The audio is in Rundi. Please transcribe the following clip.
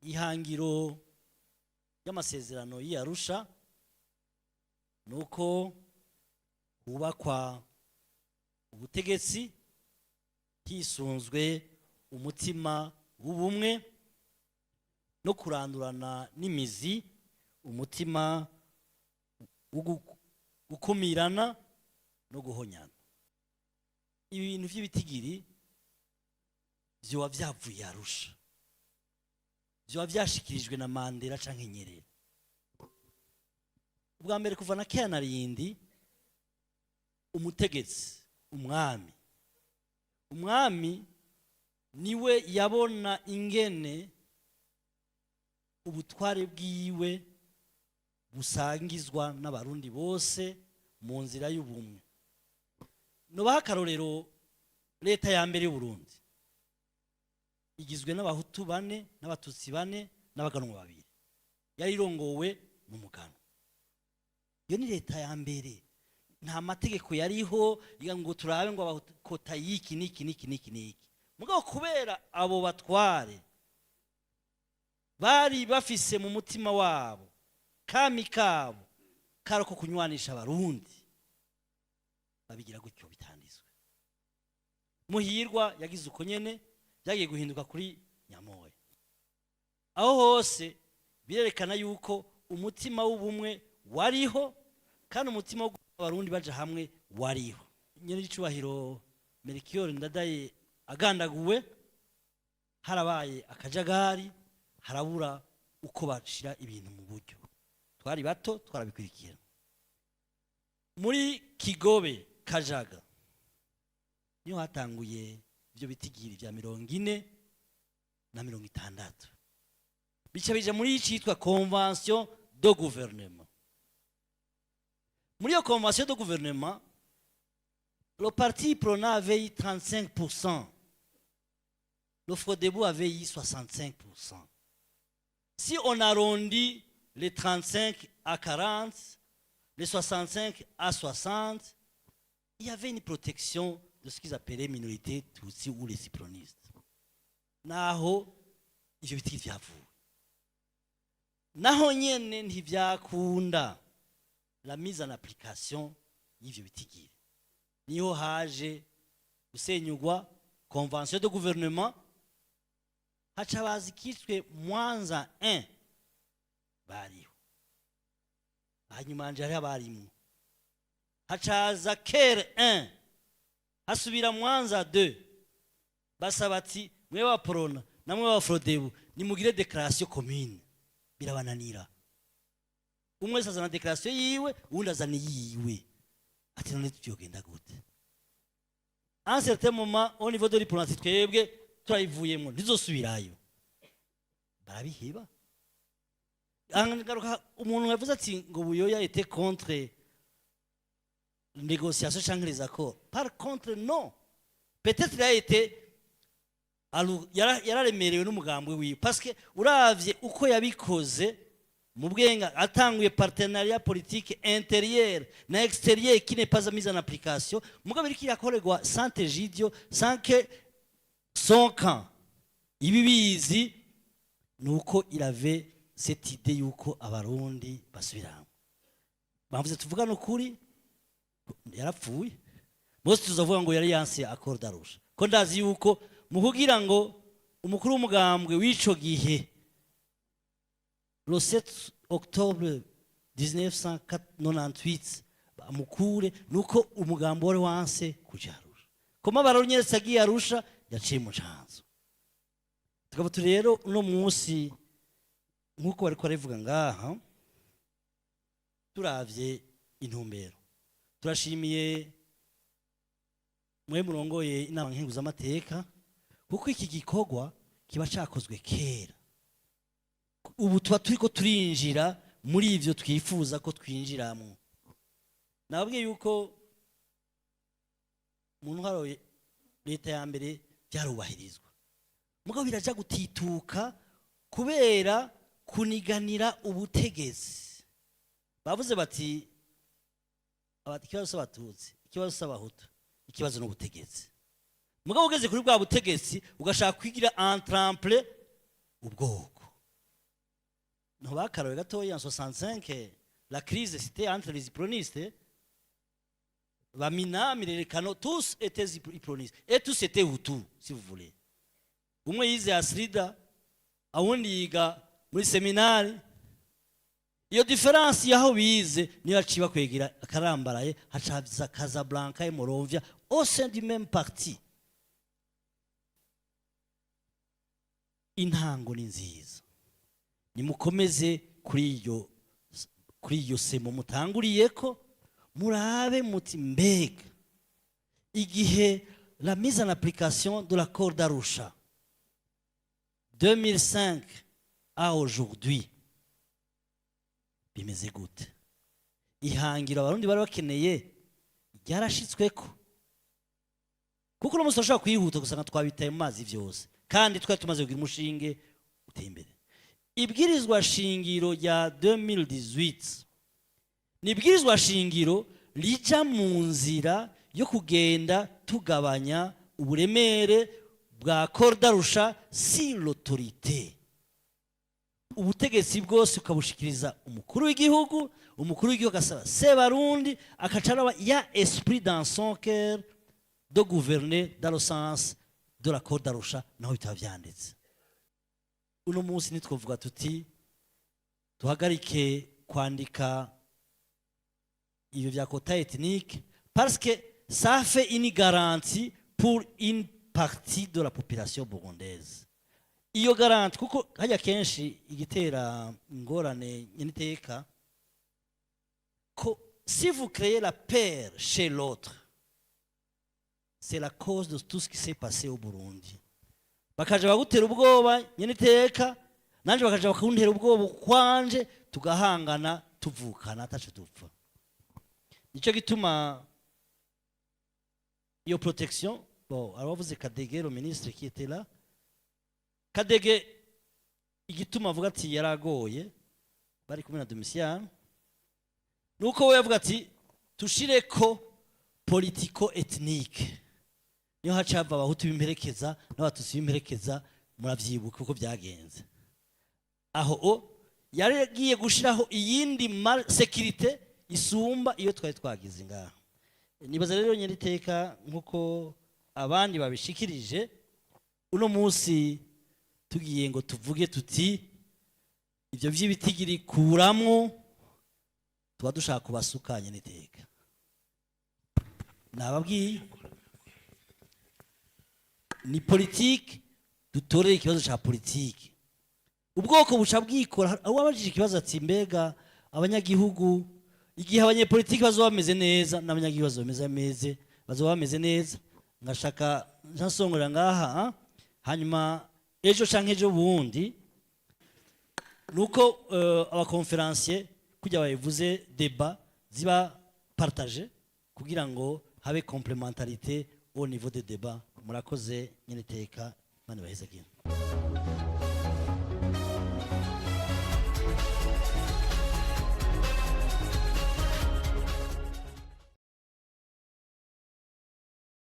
Ihangiro ry'amasezerano y'i Arusha ni uko hubakwa ubutegetsi hisunzwe umutima w'ubumwe no kurandurana n'imizi umutima wo gukumirana no guhonyana. Ibintu by'ibitigiri vyoba vyavuye Arusha, vyoba vyashikirijwe na Mandela canke Nyerere. Ubwa mbere, kuva na kera na rindi, umutegetsi, umwami niwe yabona ingene ubutware bwiwe busangizwa n'Abarundi bose mu nzira y'ubumwe. Nubaha akarorero: leta ya mbere y'Uburundi igizwe n'Abahutu bane, n'Abatutsi bane, n'Abaganwa babiri, yari irongowe n'umuganwa. Iyo ni leta ya mbere. Nta mategeko yariho ngo turabe ngo quota y'iki n'iki n'iki n'iki n'iki. Mugabo kubera abo batware bari bafise mu mutima wabo kami kabo kari ko kunywanisha Abarundi, babigira gutyo bitanditswe. Muhirwa yagize uko nyene, byagiye guhinduka kuri Nyamoya. Aho hose birerekana yuko umutima w'ubumwe wariho, kandi umutima wo Abarundi baja hamwe wariho. Nyene icubahiro Melchior Ndadaye agandaguwe, harabaye akajagari, harabura uko bashira ibintu mu buryo. Twari bato, twarabikurikira. Muri Kigobe, Kajaga, niho hatanguye ibyo bitigiri vya 40 na 60, bica bija muri icitwa convention de gouvernement. Muri iyo convention de gouvernement, le parti Uprona avait eu 35%, le Frodebu avait eu 65%. Si on arrondit les 35 à 40, les 65 à 60, il y avait une protection de ce qu'ils appelaient minorité tutsi ou les upronistes. Naho ivyo biti vyavuye, naho nyene ntivyakunda la mise en application y'ivyo bitigiri. Niho haje gusenyugwa convention de gouvernement, haca baza ikiswe Mwanza 1. Bariho hanyuma hanje hariho abarimwo, hacaza Kere 1, hasubira Mwanza 2. Basaba ati: "Mwe ba Uprona namwe ba Frodebu, nimugire déclaration commune." Birabananira. Umwe wese azana déclaration yiwe, uwundi azana iyiwe. Ati: "None tuvyogenda gute?" Un certain moment, au niveau de l'Uprona, twebwe turayivuyemo, ntizosubirayo. Barabiheba. Ngaruka umuntu yavuze ati ngo Buyoya était contre négociation canke les accords. Par contre, non, peut-être il a été yararemerewe n'umugambwe wiwe, parce que uravye uko yabikoze mu bwenge, atanguye partenariat politique intérieur na extérieur qui n'est pas mise en application, mugabo iriko irakorerwa Sant'Egidio sans que son camp ibi bizi, nuko il avait cette idée yuko Abarundi basubiramo. Bavuze, tuvugane ukuri, yarapfuye, bose tuzavuga ngo yari yanse accord d'Arusha, ko ndazi yuko mu kugira ngo umukuru w'umugambwe w'ico gihe, le 7 octobre 1998, bamukure, nuko umugambo wari wanse kuja Arusha. Koma barunyeretse agiye Arusha, yaciye mu canzo. Tukaba turi rero uno munsi, nk'uko bariko barabivuga ngaha, turavye intumbero, turashimiye mwe murongoye inama nkenguzamateka, kuko iki gikorwa kiba cakozwe kera. Ubu tuba turiko turinjira muri ivyo twifuza ko twinjiramo. Nababwiye yuko mu ntwaro leta ya mbere byarubahirizwa, mugabo biraja gutituka kubera kuniganira ubutegetsi. Bavuze bati: "Ikibazo c'Abatutsi, ikibazo c'Abahutu, ikibazo n'ubutegetsi." Mugabo ugeze kuri bwa butegetsi, ugashaka kwigira un tremplin ubwoko. Ntibakarawe gatoya. En 65, la crise, c'était entre les upronistes. Bamina, Mirerekano, tous étaient upronistes et tous étaient Hutus, si vous voulez. Umwe yize Astrida, awundi yiga muri seminari. Iyo différence y'aho bize niyo yaciye bakwegera akarambaraye, haca Casablanca et Monrovia au sein du même parti. Intango ni nziza, nimukomeze kuri iyo semo mutanguriyeko. Murabe muti: mbega igihe la mise en application de l'accord d'Arusha 2005 à aujourd'hui bimeze gute? Ihangiro Abarundi bari bakeneye ryarashitsweko? Kuko uno munsi urashobora kwihuta gusanga twabitaye mu mazi byose, kandi twari tumaze kugira umushinge uteye imbere. Ibwirizwa shingiro rya 2018 ni ibwirizwa shingiro rija mu nzira yo kugenda tugabanya uburemere bwa accord d'Arusha sur l'autorité. Ubutegetsi bwose ukabushikiriza umukuru w'igihugu, umukuru w'igihugu agasaba Sebarundi, akaca araba ya esprit dans son cœur de gouverner dans le sens de l'accord d'Arusha, naho bitaba vyanditse. Uno munsi nitwovuga tuti duhagarike kwandika ibyo vya quota ethnique, parce que ça fait une garantie pour une partie de la population burundaise. Iyo garantie, kuko hajya kenshi igitera ingorane nyeniteka, ko si vous créez la peur chez l'autre, c'est la cause de tout ce qui s'est passé au Burundi. Bakaja bagutera ubwoba nyeniteka, nanje bakaja bakuntera ubwoba kwanje, tugahangana, tuvukana ataco dupfa. Nicyo gituma iyo protection. Bon, arabavuze Kadege, le ministre qui était là, Kadege, igituma avuga ati yaragoye bari kumwe na Domitian, nuko we yavuga ati tushireko politico-ethnique, niyo haca hava Abahutu b'imperekeza n'Abatutsi b'imperekeza. Muravyibuka uko byagenze. Aho o yari yagiye gushiraho iyindi sécurité isumba iyo twari twagize ngaha. Nibaza rero, nyiriteka, nk'uko abandi babishikirije, uno munsi tugiye ngo tuvuge tuti ibyo by'ibitigiri kuramwo, tuba dushaka kubasukanya n'iteka. Nababwiye, ni politike, dutorere ikibazo cya politike, ubwoko buca bwikora. Uwabajije ikibazo ati: mbega abanyagihugu, igihe abanyepolitiki bazoba bameze neza, n'abanyagihugu bazoba bameze bazoba bameze neza? Ngashaka nsongorera ngaha, ah? Hanyuma ejo canke ejo bundi, nuko aba conférenciers kujya babivuze, débat ziba partagé kugira ngo habe complémentarité au niveau des débats. Murakoze nyine, iteka Imana ibahezagire.